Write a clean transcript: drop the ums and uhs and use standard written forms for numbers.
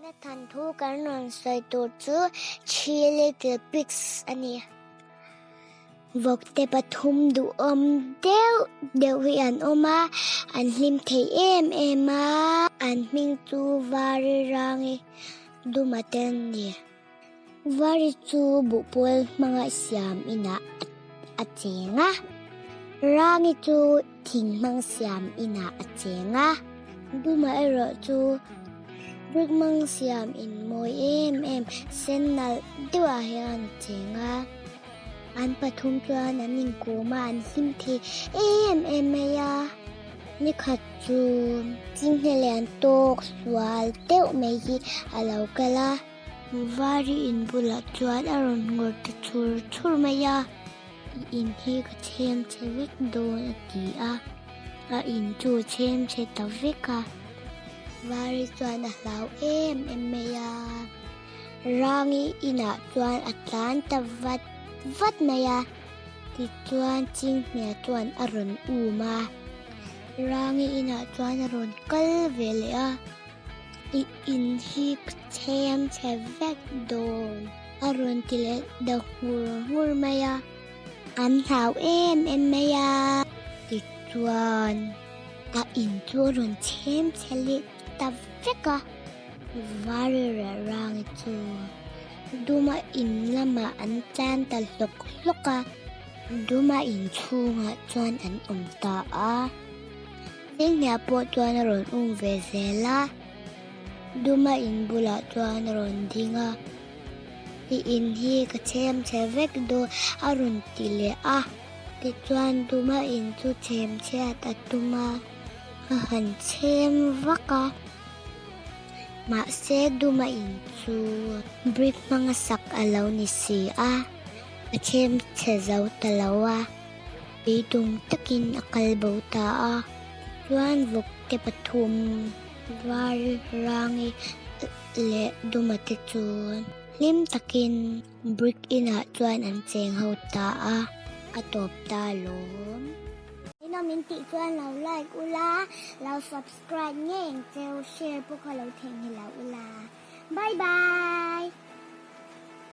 Tuna thanthu kan rawn sawi tur chu Three Little Pigs a ni. Vawkte pathum duhawm deuh deuh hi an awm a, an hlim thei em em a. An hming chu Vari Rangi Duma te an ni. Vari chu buhpawl hmanga siam inah a cheng a, Rangi chu thing hmang siam inah a cheng a, Duma erawh chu brick hmang siam in mawi em em sen nalh deuhah hian a cheng a. An pathum chuan an inkawm a, an hlim thei em em mai a. Nikhat chu chinghne lian tawk sual deuh mai hi a lo kal a. Vari in bulah chuan a rawn ngawr ta chhur chhur mai a, I in hi ka chhem chhe vek dawn a ti a, a in chu a chhem chhe ta vek a. Vari chuan a hlau em em mai a. Rangi inah chuan a tlan ta vat vat mai a, tichuan Chinghnia chuan a rawn um a. Rangi inah chuan a rawn kal ve leh a, I in hi ka chhem chhe vek dawn a rawn ti leh deuh nghur nghur mai a, an hlau em em mai a. Tichuan a in chu a rawn chhem chhe leh ta vek a. Vari reh rang chu Duma in lamah an tlan ta hlawk hlawk a, Duma in chhungah chuan an awm ta a. Chinghnia pawh chuan a rawn um ve zel a, Duma in bulah chuan a rawn ding a, I in hi ka chhem chhe vek dawn a rawn ti leh a. Tichuan Duma in chu chhem chhiat a tum a, a han chhem vak a. Mahse Duma in chu brick hmanga sak a lo ni si a, a chhem chhe zo ta lo a, beidawng takin a kal bo ta a. Tichuan vawkte pathum var rangi leh Duma te chu hlim takin brick inah chuan an cheng ho ta a, a tawp ta lawm. Ino min tih chuan lo like ula, lo subscribe. Subscribe ngei ang cheu, share pawh kha lo theihnghilh lo ula. Bye bye!